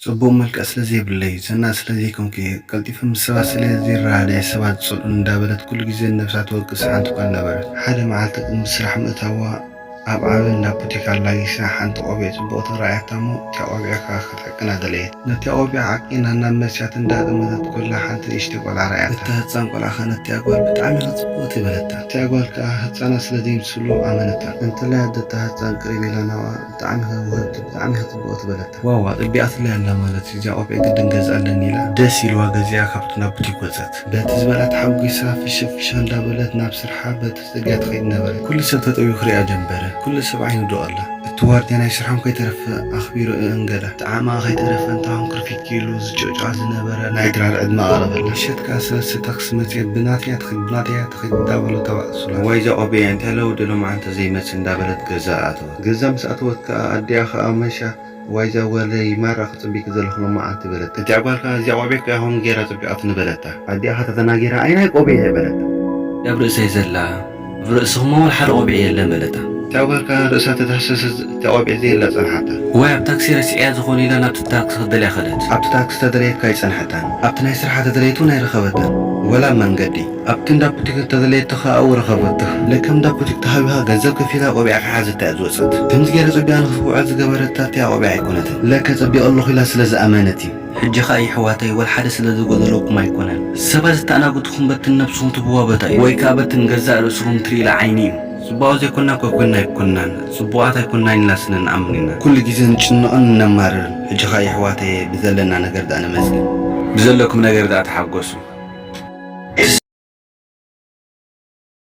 ጽቡቕ መልክዕ ስለ ዘይብለይ፣ ዘናጥ ስለ ዘይኮንኩ እየ። ቀልጢፈ ምስ ሰባት ስለ ዘይረዳዳእ ሰባት ዝጸልኡኒ እንዳበለት ኩሉ ግዜ ንነብሳ ትወቅስ ሓንቲ ጓል ነበረት። ሓደ መዓልቲ ቅድሚ ስራሕ ምእታዋ ኣብ ዓቢ እንዳ ቡቲክ ኣላጊሳ ሓንቲ ቆቢዕ ጽቡቕቲ ረኣያታ እሞ እቲኣ ቆቢዕ ከኣ ክትዕቅና ደለየት። ነቲኣ ቆቢዕ ዓቂና ናብ መስያት እንዳጠመተት ኮላ ሓንቲ ንእሽተይ ቆልዓ ረኣያታ። እታ ህጻን ቆልዓ ከኣ ነቲኣ ጓል ብጣዕሚ ኢኻ ጽብቕቲ በለታ። እቲኣ ጓል ከኣ ህጻናት ስለ ዘይምስሉ ኣመነታ። እንተላይ ኣደታ ህጻን ቅርብ ኢላ ናብኣ ብጣዕሚ ኢኻ ውህብቲ፣ ብጣዕሚ ኢኻ ጽብቕቲ በለታ። ዋዋ ጽቢቓትለይ ኣላ ማለት እዩ፣ እዚኣ ቆቢዕ ግድን ገዝኣ ኣለኒ ኢላ ደስ ኢልዋ ገዚኣ ካብቲ ናብ ቡቲክ ወጸት። በቲ ዝበልዓ ተሓጒሳ ፍሽኽ ፍሽኽ እንዳበለት ናብ ስርሓ በቲ ጽርግያ ትኸይድ ነበረት። ኩሉ ሰብ ተጠውዩ ክሪኣ ጀመረ። ኩሉ ሰብ ዓይኑ ዶቕ ኣላ። እቲ ዋርድያ ናይ ስርሖም ከይተረፈ ኣኽቢሩ እእንገዳ። ጣዕማ ከይተረፈ እንታኹም ክርፊት ኢሉ ዝጭዕጫ ዝነበረ ናይ ድራር ዕድመ ኣቐረበላ። ምሸት ከኣ ሰለስተ ታክሲ መጽየት ብናተያ ትኸይድ ብናተያ ትኸይድ እንዳበሉ ተባእሱላ። ዋይ እዛ ቆቢዕ እንታይ ለውዲ ሎማዓንቲ ዘይመጽእ እንዳበለት ገዛ ኣተወት። ገዛ ምስ ኣተወት ከኣ ኣዲኣ ከኣ መሻ ዋይ እዛ ጓለይ ማራ ክጽብቂ ዘለኹ ሎማዓንቲ በለት። እቲኣ ጓል ከኣ እዚኣ ቆቢዕ ከኣ ከምኡ ጌራ ጸቢቓትኒ በለታ። ኣዲኣ ከኣ ተተናጊራ ኣይ ናይ ቆቢዕ እየ በለታ። ኣብ ርእሰይ ዘላ ኣብ ርእስኹም ወላ ሓደ ቆቢዕ የለን በለታ። እታ ጓል ከኣ ርእሳ ተዳህሰሰት እታ ቆቢዕ ዘየላ ጸንሓታ። ዋይ ኣብ ታክሲ ረሲዐያ ዝኾነ ኢላ ናብቲ ታክሲ ክትደልያ ከደት። ኣብቲ ታክሲ ተደለየት ከኣ ኣይጸንሐታን። ኣብቲ ናይ ስርሓ ተደለየት እውን ኣይረኸበታን። ወላ ኣብ መንገዲ። ኣብቲ እንዳ ቡቲክ ተደለየቶ ከኣ ኣብኡ ረኸበቶ። ለከ እንዳ ቡቲክ ተሃቢኻ ገንዘብ ከፊላ ቆቢዓ ከሓዘታ እያ ዝወጸት። ከምዚ ገይራ ጸቢቓ ንኽትውዕል ዝገበረታ እቲኣ ቆቢዓ ኣይኮነትን። ለከ ጸቢቐ ኣለኹ ኢላ ስለ ዝኣመነት እዩ። ሕጂ ኸኣ የሕዋተይ ወላ ሓደ ስለ ዝጎደለኩም ኣይኮነን። ሰባት ዝተኣናገድኩም በትን ነብስኹም ትህብዋ ቦታ እዩ። ወይ ከኣ በትን ገዛእ ርእስኹም ትርእይላ ዓይኒ እዩ። ጽቡቓት ዘይኮና እኳ ኮይና ኣይኮናን። ጽቡቓት ኣይኮናን ኢልና ስለ ንኣምን ኢና። ኩሉ ግዜ ንጭነቕን ነማርርን። ሕጂ ኸኣ የሕዋተየ ብዘለና ነገር ደኣ ነመስግን። ብዘለኩም ነገር ደኣ ተሓጎሱ።